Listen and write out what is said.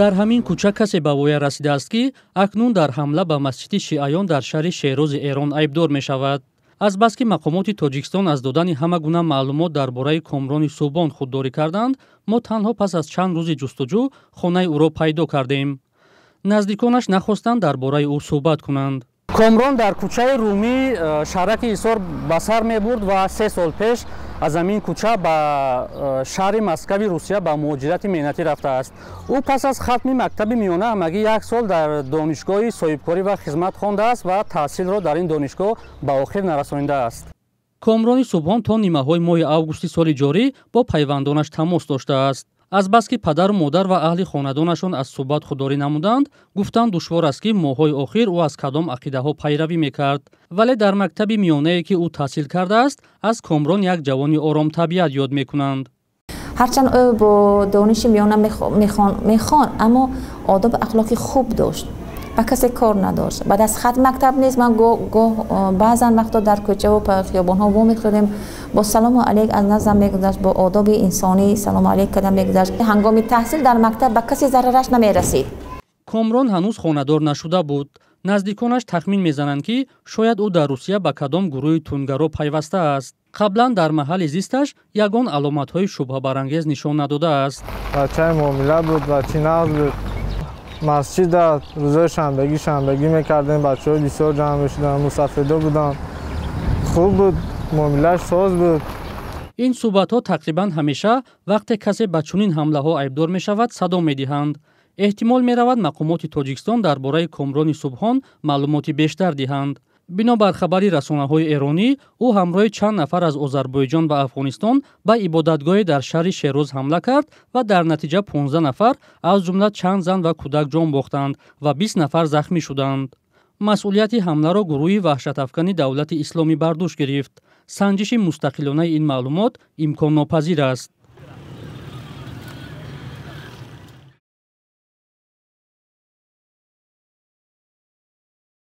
Дар ҳамин кӯча касе ба воя расидааст, ки акнун дар ҳамла ба масҷиди шиаён дар шаҳри Шерози Эрон айбдор мешавад. Азбаски мақомоти Тоҷикистон аз додани ҳама гуна маълумот дар бораи Комрони Субҳон худдорӣ карданд, мо танҳо пас аз чанд рӯзи ҷустуҷӯ хонаи ӯро пайдо кардем. Наздиконаш нахостанд дар бораи ӯ суҳбат кунанд. Комрон дар кӯчаи Румӣ, шаҳраки Ҳисор ба сар мебурд ва 3 сол пеш аз ҳамин кӯча ба шаҳри Москави Русия ба муҳоҷирати меҳнатӣ рафтааст. Ӯ пас аз хатми мактаби миёна ҳамагӣ як сол дар донишгоҳи соҳибкорӣ ва хизмат хондааст ва таҳсилро дар ин донишгоҳ ба охир нарасонидааст. Комрони Субҳон то нимаҳои моҳи августи соли ҷорӣ бо пайвандонаш тамос доштааст. Азбаски падару модар ва аҳли хонадонашон аз суҳбат худдорӣ намуданд, гуфтан душвор аст, ки моҳҳои охир ӯ аз кадом ақидаҳо пайравӣ мекард. Вале дар мактаби миёнае, ки ӯ таҳсил кардааст, аз Комрон як ҷавони оромтабиат ёд мекунанд. Ҳарчанд ӯ бо дониши миёна мехон, аммо одобу ахлоқи хуб дошт, ба касе кор надошт. Баъд аз хатми мактаб низ ман гоҳ баъзан вақто дар кӯчаву хиёбонҳо вомехӯрдем, бо салому алейк аз наздам мегузашт, бо одоби инсонӣ салому алейк карда мегузашт. Ҳангоми таҳсил дар мактаб ба касе зарараш намерасид. Комрон ҳанӯз хонадор нашуда буд. Наздиконаш тахмин мезананд, ки шояд ӯ дар Русия ба кадом гурӯҳи тундгаро пайвастааст. Қаблан дар маҳалли зисташ ягон аломатҳои шубҳабарангез нишон надодааст. Бачаи муомила буд, бачи нағз буд. Масҷида рӯзои шанбагӣ шанбагӣ мекардем, бачаҳо бисёр ҷамъ мешуданд, мусафедо буданд. Хуб буд, муомилааш соз буд. Ин суҳбатҳо тақрибан ҳамеша, вақте касе ба чунин ҳамлаҳо айбдор мешавад, садо медиҳанд. Эҳтимол меравад, мақомоти Тоҷикистон дар бораи Комрони Субҳон маълумоти бештар диҳанд. Бинобар хабари расонаҳои эронӣ, ӯ ҳамроҳи чанд нафар аз Озарбойҷон ба Афғонистон ба ибодатгоҳе дар шаҳри Шероз ҳамла кард ва дар натиҷа 15 нафар, аз ҷумла чанд зан ва кӯдак, ҷон бохтанд ва 20 нафар захмӣ шуданд. Масъулияти ҳамларо гурӯҳи ваҳшатафкани Давлати Исломӣ бар дӯш гирифт. Санҷиши мустақилонаи ин маълумот имконнопазир аст.